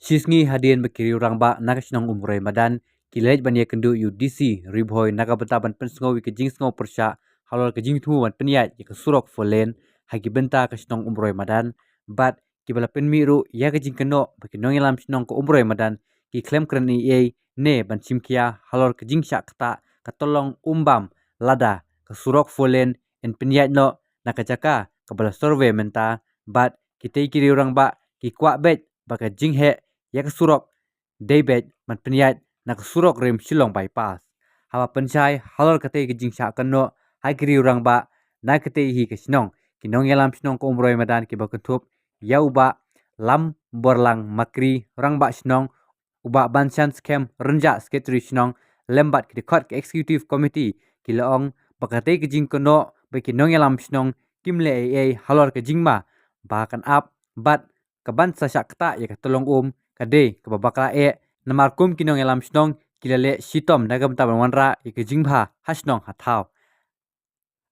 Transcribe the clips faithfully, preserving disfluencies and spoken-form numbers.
Shi sngi hadien ba ki riew rangbah na ka shnong Umroi Madan ki la leit ban ïakynduh ïa u D C Ri Bhoi na ka bynta ban pynsngew ïa ka jingsngew pyrshah halor ka jingthmu ban pynïaid ïa ka surok four lane ha ki bynta ka shnong Umroi Madan, bad kiba la pynmih ruh ïa ka jingkynnoh ba ki nongïalam shnong ka Umroi Madan ki khlem kren ei ei ne ban shim khia halor ka jingshah ktah ka tyllong um bam lada ka surok four lane yn pynïaid noh na ka jaka kaba la survey mynta, bad kitei ki riew rangbah ki kwah beit ba ka jingheh ïa ka surok dei beit ban pynïaid na ka surok rim Shillong Bypass. Haba pynshai halor katei ka jingshah kynnoh ha ki riew rangbah na katei hi ka shnong, ki nongïalam shnong ka Umroi Madan kiba kynthup ïa u Bah Lamborlang Makri, rangbah shnong, u Bah Banshan Skhem Rynjah, secretary shnong, lem bad ki dkhot ka executive committee ki la ong ba katei ka jingkynnoh ba ki nongïalam shnong kim leh ei ei halor ka jingma ba kan ap bad kaban sa shah ktah ïa ka tyllong um ka dei kaba bakla eh, namar kum ki nongïalam shnong ki la leh shitom na ka bynta ban wanrah ïa ka jingbha ha shnong ha thaw.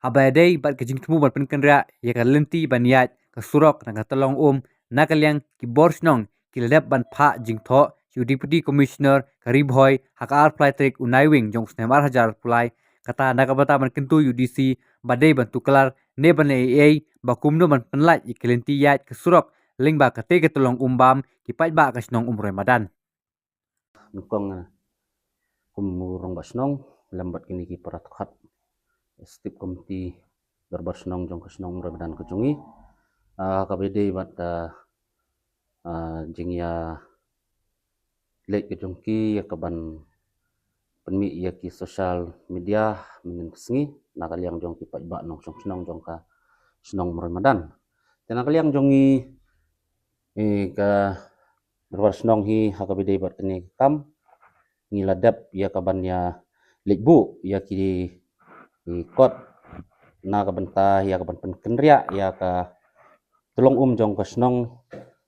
Haba ïadei bad ka jingthmu ban pynkynriah ïa ka lynti ban ïaid ka surok na ka tyllong um, na ka liang ki bor shnong ki la dep ban phah jingthoh sha u Deputy Commissioner ka Ri Bhoi ha ka arphew lai tarik u Naiwieng jong u snem arhajar arphew lai, kata na ka bynta ban kyntu ïa u D C ba dei ban tuklar ne ban leh ei ei ba kumno ban pynlait ïa ka lynti ïaid ka surok lyngba katei ka tyllong um bam ki paidbah ka shnong Umroi Madan. Nyngkong, eh, kum u rangbah shnong lem bad kine ki para dkhot executive committee dorbar shnong jong ka shnong Umroi Madan ka jong ngi, ah, kaba ïadei bad, ah, ah, jingïaleit ka jong ki ïa kaban pynmih ïa ki social media mynnin ka sngi na ka liang jong ki paidbah nongshong shnong jong ka shnong Umroi Madan. Te na ka liang jong ngi, eh, ka dorbar shnong hi ha kaba ïadei bad kane ka kam ngi la dep ïa kaban ïaleit buh ïa ki, ki kot na ka bynta ïa kaban pynkynriah ïa ka tyllong um jong ka shnong,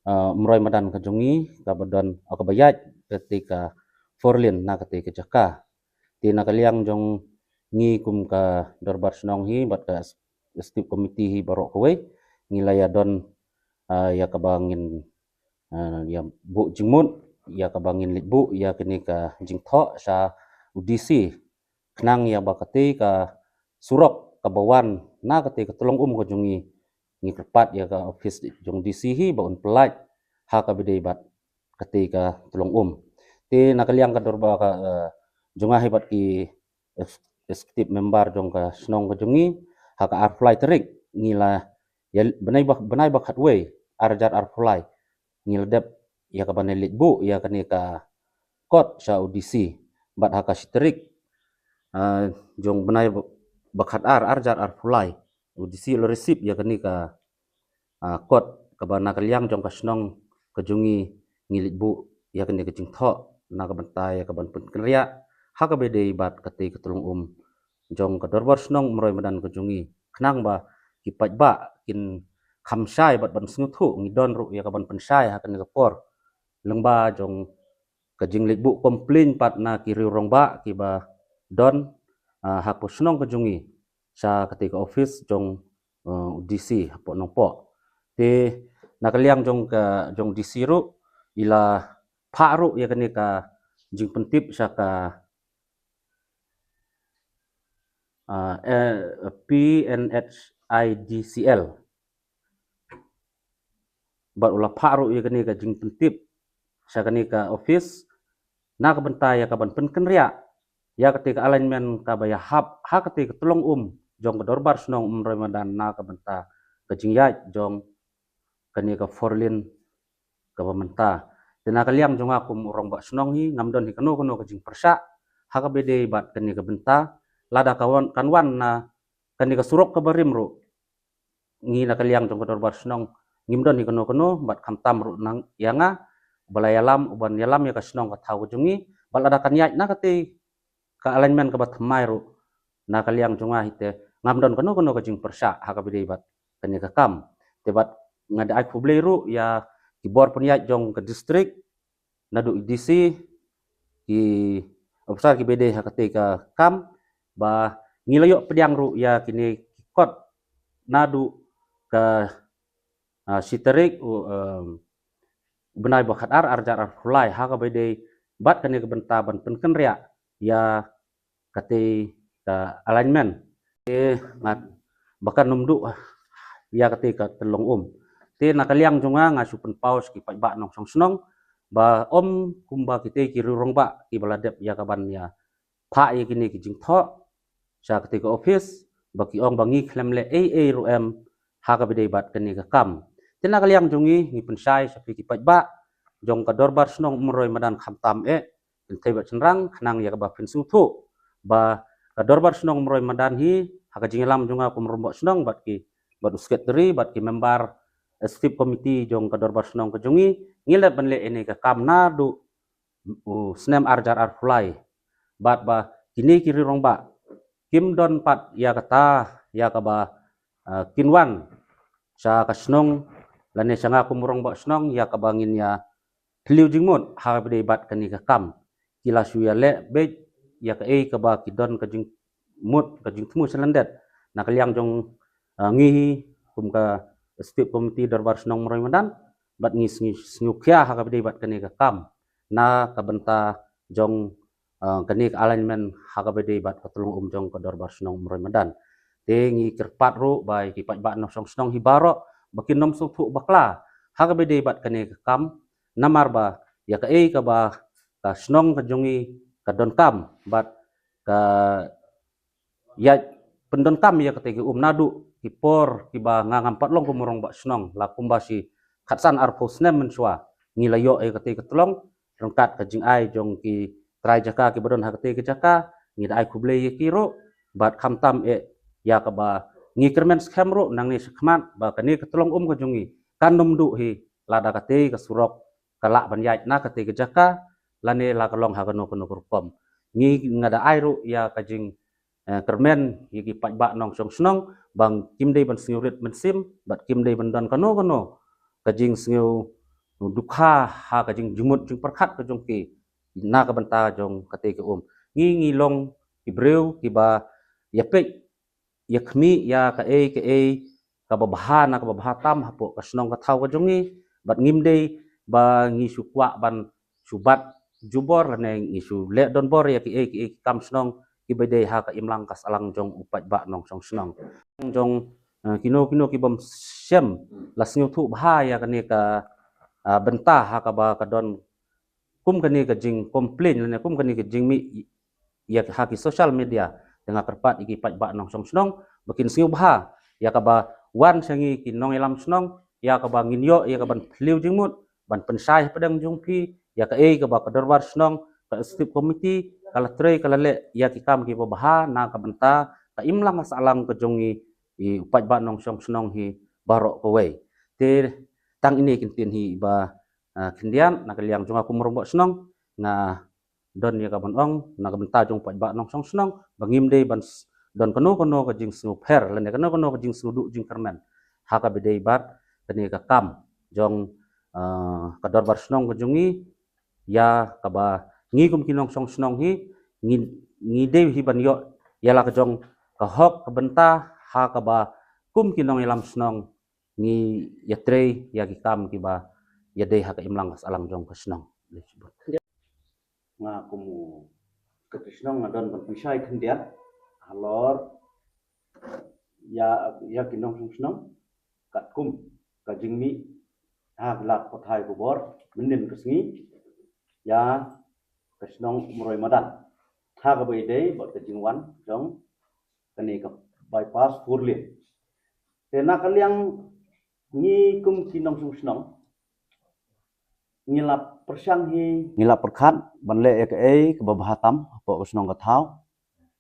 ah, Umroi Madan ka jong ngi kaba don, ah, kaba ïaid katei ka four lane na katei ka jaka. Te na ka liang jong ngi kum ka dorbar shnong hi bad ka executive committee hi baroh kawei ngi la ïa don, ah, ïa kaba ngin, ah, ïa buh jingmut ïa kaba ngin leit buh ïa kane ka jingthoh sha u D C khnang ïa ba katei ka surok kaba wan na katei ka tyllong um ka jong ngi, ngi kyrpad ïa ka office jong D C hi ba un pynlait ha kaba ïadei bad katei ka tyllong um. Te na ka liang ka dorbar ka, eh, jong nga hi bad ki ex-, executive member jong ka shnong ka jong ngi, ha ka arphew lai tarik ngi la ïa bnai ba, bnai ba khatwei arhajar arphew lai ngi la dep ïa kaban ïaleit buh ïa kane ka kot sha u D C bad ha ka shi tarik, ah, jong bnai ba, ba khatar arhajar arphew lai u D C u la receive ïa kane ka, ah, kot kaba na ka liang jong ka shnong ka jong ngi ngi leit buh ïa kane ka jingthoh na ka bynta ïa kaban pynkynriah ha kaba ïadei bad katei ka tyllong um jong ka dorbar shnong Umroi Madan ka jong ngi khnang ba ki paidbah kin kham shai bad ban sngewthuh. Ngi don ruh ïa kaban pynshai ha kane ka por lyngba jong ka jingleit buh complain pat na ki riew rangbah kiba don, ah, ha ka shnong ka jong ngi sha katei ka office jong, eh, u D C hapoh Nongpoh. Te na ka liang jong ka, jong D C ruh i la phah ruh ïa kane ka jingpyntip sha ka, ah, eh, P N H I D C L. Bad u la phah ruh ïa kane ka jingpyntip sha kane ka office na ka bynta ïa kaban pynkynriah ïa katei ka alignment kaba ïahap ha katei ka tyllong um jong ka dorbar shnong Umroi Madan na ka bynta ka jingïaid jong kane ka four lane kaba mynta. Te na ka liang jong nga kum u rangbah shnong hi ngam don hi kano kano ka jingpyrshah ha kaba ïadei bad kane ka bynta. Lada ka wan, kan wan na kane ka surok kaba rim ruh, ngi na ka liang jong ka dorbar shnong ngim don hi kano kano bad khamtam ruh nang ïa nga uba la ïalam, uban ïalam ïa ka shnong ka thaw ka jong ngi. Bad lada kan ïaid na katei ka alignment kaba thymmai ruh na ka liang jong nga hi te ngam don kano kano ka jingpyrshah ha kaba ïadei bad kane ka kam. Te bad nga da ai khublei ruh ïa ki bor pynïaid jong ka district, naduh D C, ki officer kiba ïadei ha katei ka kam, ba ngi la ïoh pdiang ruh ïa kine ki kot naduh ka, ah, shi tarik u, em, bnai ba khatar arhajar arphew lai ha kaba dei bad kane ka bynta ban pynkynriah ïa katei ka alignment. Te ngat ba kan ym duh ïa katei ka tyllong um. Te na ka liang jong nga nga shu pynpaw sha ki paidbah nongshong shnong ba ym kumba kitei ki riew rangbah kiba la dep ïa ka ban ïa phah ïa kine ki jingthoh sha katei ka office ba ki ong ba ngi khlem leh ei ei ruh em ha kaba dei bad kane ka kam. Te na ka liang jong ngi ngi pynshai sha phi ki paidbah jong ka dorbar shnong Umroi Madan khamtam eh kynthei bad shynrang khnang ïa kaba phin sngewthuh ba ka dorbar shnong Umroi Madan hi ha ka jingïalam jong nga kum u rangbah shnong bad ki bad u secretary bad ki member executive committee jong ka dorbar shnong ka jong ngi ngi leh ban leh ïa kane ka kam naduh u snem arhajar arphew lai bad ba kine ki riew rangbah kim don pat ïa kata ïa kaba uh, kin wan sha ka shnong lane sha nga kum u rangbah shnong ïa kaba ngin ïa thliew jingmut ha kaba dei bad kane ka kam. Ki la shu ïa leh beit ïa kaei kaba ki don ka jingmut ka jingthmu sha lyndet. Na ka liang jong uh, ngi hi kum ka executive committee dorbar shnong Umroi Madan bad ngi sngi sngi khia ha kaba dei bad kane ka kam na ka bynta jong uh, kane ka alignment ha kaba dei bad ka tyllong um jong ka dorbar shnong Umroi Madan. Te ngi kyrpad ruh ba ïa ki paidbah nongshong shnong hi baroh ba kin ym sngewthuh bakla ha kaba dei bad kane ka kam namar ba ïa kaei kaba ka shnong ka jong ngi ka donkam bad ka ïa pyndonkam ïa katei ka um naduh ki por kiba nga ngam pat long kum u rangbah shnong la kumba shi khatsan arphew snem mynshuwa ngi la ïoh ïa katei ka tyllong ryngkat ka jingai jong ki trai jaka kiba don ha katei ka jaka ngi da ai khublei ïa ki ruh bad khamtam eh ïa kaba ngi kyrmen skhem ruh nangne shakhmat ba kane ka tyllong um ka jong ngi kan ym duh hi lada katei ka surok ka lah ban ïaid na katei ka jaka lane la ka long ha kano kano ka rukom. Ngi nga da ai ruh ïa ka jing eh, kyrmen ïa ki paidbah nongshong shnong ba kim dei ban sngewrit mynsiem bad kim dei ban don kano kano ka jingsngew dukha ha ka jingjingmut jingpyrkhat ka jong ki na ka bynta jong katei ka um. Ngi ngi long ki briew kiba ïa peit ïa khmih ïa kaei kaei kaba bha na kaba bha tam hapoh ka shnong ka thaw ka jong ngi bad ngim dei ba ngi shu kwah ban shu bat jubor lane ngi shu leh donbor ïa kiei kiei ki kam shnong kiba dei ha ka imlang ka sahlang jong u paidbah nongshong shnong. Jong eh, kino kino kibym shem la sngewthuh bha ïa kane ka ah, bynta ha kaba ka don kum kane ka jingcomplain lane kum kane ka jingmih ïa ha ki social media. Te nga kyrpad ïa ki paidbah nongshong shnong ba kin sngewbha ïa kaba wan sha ngi ki nongïalam shnong ïa kaba ngin ïoh ïa kaban thliew jingmut ban pynshai hapdeng jong phi ïa kaei kaba ka dorbar shnong ka executive committee ka la trei ka la leh ïa ki kam kiba bha na ka bynta ka imlang ka sahlang ka jong ngi i u paidbah nongshong shnong hi baroh kawei. Te tang ine ki ktien hi ba ah, khyndiat na ka liang jong nga kum u rangbah shnong nga don ïa kaban ong na ka bynta jong u paidbah nongshong shnong ba ngim dei ban s- don kano kano ka jingsngewpher lane kano kano ka jingsngewduh jingkyrmen ha kaba dei bad kane ka kam jong ah, ka dorbar shnong ka jong ngi ïa kaba ngi kum ki nongshong shnong hi ngi ngi dei hi ban ïoh ïa la ka jong ka hok ka bynta ha kaba kum ki nongïalam shnong ngi ïatrei ïa ki kam kiba ïadei ha ka imlang ka sahlang jong ka shnong. Nga kum u secretary shnong nga don ban pynshai khyndiat halor ïa ïa ki nongshong shnong katkum ka jingmih ha ki lad pathai khubor mynnin ka sngi ïa ka shnong Umroi Madan ha kaba ïadei bad ka jingwan jong kane ka bypass four lane. Te na ka liang ngi kum ki nongshong shnong ngi la pyrshang hi ngi la pyrkhat ban leh ïa kaei kaba bha tam hapoh ka shnong ka thaw.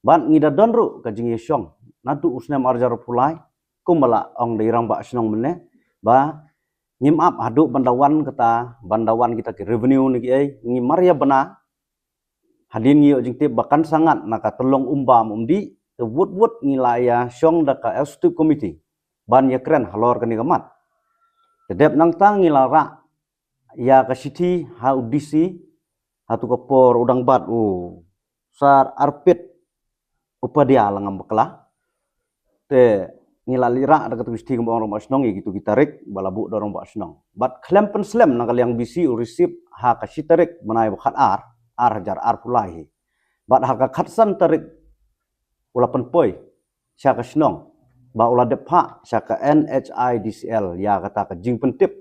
Bad ngi da don ruh ka jingïashong naduh u snem arhajar arphew lai kumba la ong da i rangbah shnong mynne ba ngim ap haduh ban da wan kata ban da wan kita ki revenue ne kiei ngi mar ïa bna hadien ngi ïoh jingtip ba kan sa ngat na ka tyllong um bam um dih te wut wut ngi la ïashong da ka executive committee ban ïakren halor kane ka mat. Te dep nangta ngi la rah ïa ka shithi ha u D C ha tu ka por u dang bat u Sir Arpit Upadhyay la ngam bakla. Te Ngi la leit rah da katu ka shithi kumba ong rangbah shnong ïa kitu ki tarik ba la buh da rangbah shnong. Bad khlem pynslem na ka liang B C u receive ha ka shi tarik bnai ba khat ar, ar hajar arphew lai hi. Bad ha ka khatsan tarik u la pynpoi sha ka shnong ba u la dep phah sha ka N H I D C L ïa kata ka jingpyntip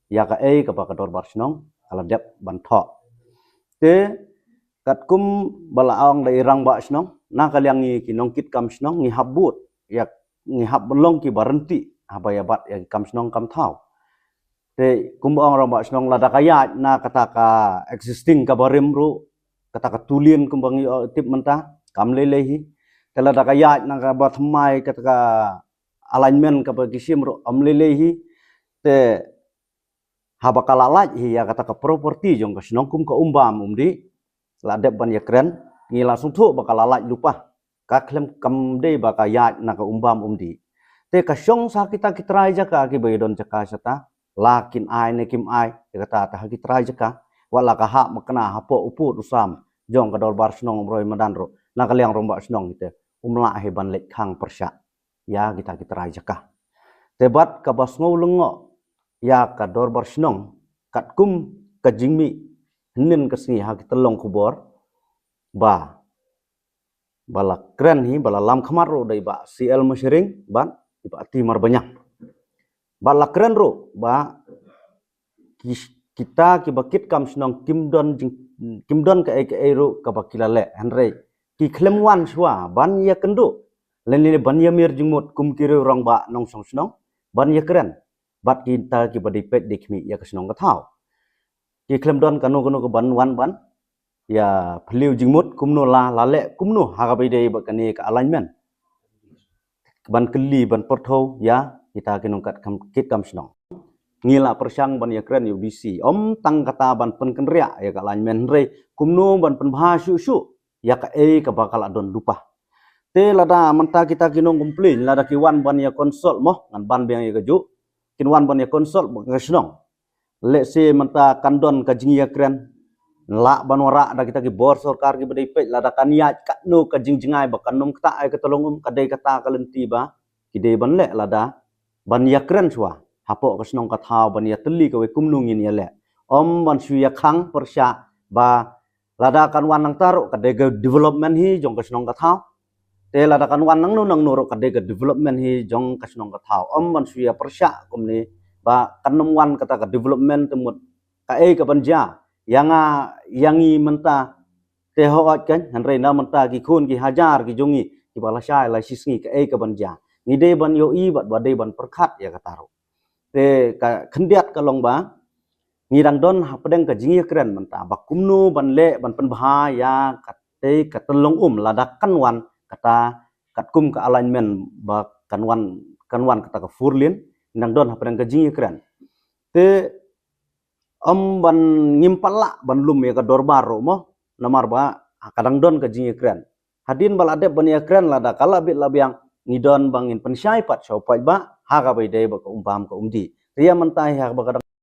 ïa kaei kaba ka dorbar shnong ka la dep ban thoh. Te katkum ba la ong da i rangbah shnong, na ka liang ngi ki nongkitkam shnong ngi hap bud ïa, ngi hap ban long kiba ryntih haba ïa bat ïa ki kam shnong kam thaw. Te kumba ong rangbah shnong, lada ka ïaid na kata ka existing kaba rim ruh, kata ka tulin kumba ngi, uh, tip mynta, kam lei lei hi. Te lada ka ïaid na kaba thymmai, kata ka alignment kaba ki shim ruh, ym lei lei hi. Te haba ka la lait hi ïa kata ka property jong ka shnong kum ka umbam umdih, la dep ban ïakren, ngi la sngewthuh ba ka la lait lypa. Ka khlem, kam dei ba ka ïaid na ka umbam umdih. Te ka shong sha kita ki trai jaka kiba ïadon jaka shata, la kin ai ne kim ai ïa kata, ta ha ki trai jaka. Wat la ka hap makna hapoh u pud u sam jong ka dorbar shnong Umroi Madan ruh, na ka liang rangbah shnong, te um lah hi ban leit khang pyrshah ïa kita ki trai jaka. Te bad kaba sngew lyngngoh ïa ka dorbar shnong, katkum ka jingmih hynnin ka sngi ha ki tyllong khubor, ba, ba la kren hi, ba la lam khmat ruh da i Bah C L Mashering bad i Bah T Marbaniang. Bad la kren ruh ba ki, kita kiba kitkam shnong kim don jing, kim don kaei kaei ruh kaba ki la leh, hynrei ki khlem wan shuwa ban ïakynduh lane ban ïamir jingmut kum ki riew rangbah nongshong shnong ban ïakren bad kita kiba dei peit dei khmih ïa ka shnong ka thaw. Ki khlem don kano kano ka ban wan ban ïa phylliew jingmut kumno la, la leh kumno ha kaba ïadei bad kane ka alignment, ban kylli ban pyrthew ïa kita ki nongkat kam, kitkam shnong. Ngi la pyrshang ban ïakren ïa u D C, ym tang kata ban pynkynriah ïa ka alignment, hynrei kumno ban pynbha shuh shuh ïa kaei kaba ka la don lypa. Te lada mynta kita ki nong complain, lada ki wan ban ïa consult mo, ngan ban biang ïa kajuh, kin wan ban ïa consult bad ka shnong. Let's say mynta kan don ka jingïakren, lah ban wanrah da kita ki bor sorkar kiba dei peit, lada kan ïaid katno ka jingjngai ba kan ym ktah ïa ka tyllong um, ka dei kata ka lynti ba ki dei ban leh, lada ban ïakren shuwa hapoh ka shnong ka thaw ban ïatylli kawei kumno ngin ïaleh. Ym ban shu ïakhang pyrshah ba lada kan wan nangta ruh ka dei ka development hi jong ka shnong ka thaw. Te lada kan wan nangno nangno ruh ka dei ka development hi jong ka shnong ka thaw. Ym ban shu ïa pyrshah kumne ba kan ym wan kata ka development te mut kaei ka ban jia ïa nga, ïa ngi mynta te hooid kan, hynrei na mynta ki khun ki hajar ki jong ngi kiba lashai lashisngi, kaei ka ban jia. Ngi dei ban ïohi bad ba dei ban pyrkhat ïa kata ruh. Te ka khyndiat ka long ba ngi dang don hapdeng ka jingïakren mynta ba kumno ban leh ban pynbha ïa katei ka tyllong um lada kan wan kata katkum ka alignment ba kan wan, kan wan kata ka four lane, ngi dang don hapdeng ka jingïakren. Te ym ban, ngim pat lah ban lum ïa ka dorbar ruh mo, namar ba ka dang don ka jingïakren. Hadien ba la dep ban ïakren, lada ka la bit la biang, ngi don ba ngin pynshai pat sha u paidbah ha kaba ïadei bad ka umbam ka umdih. Te ïa mynta hi ha kaba ka dang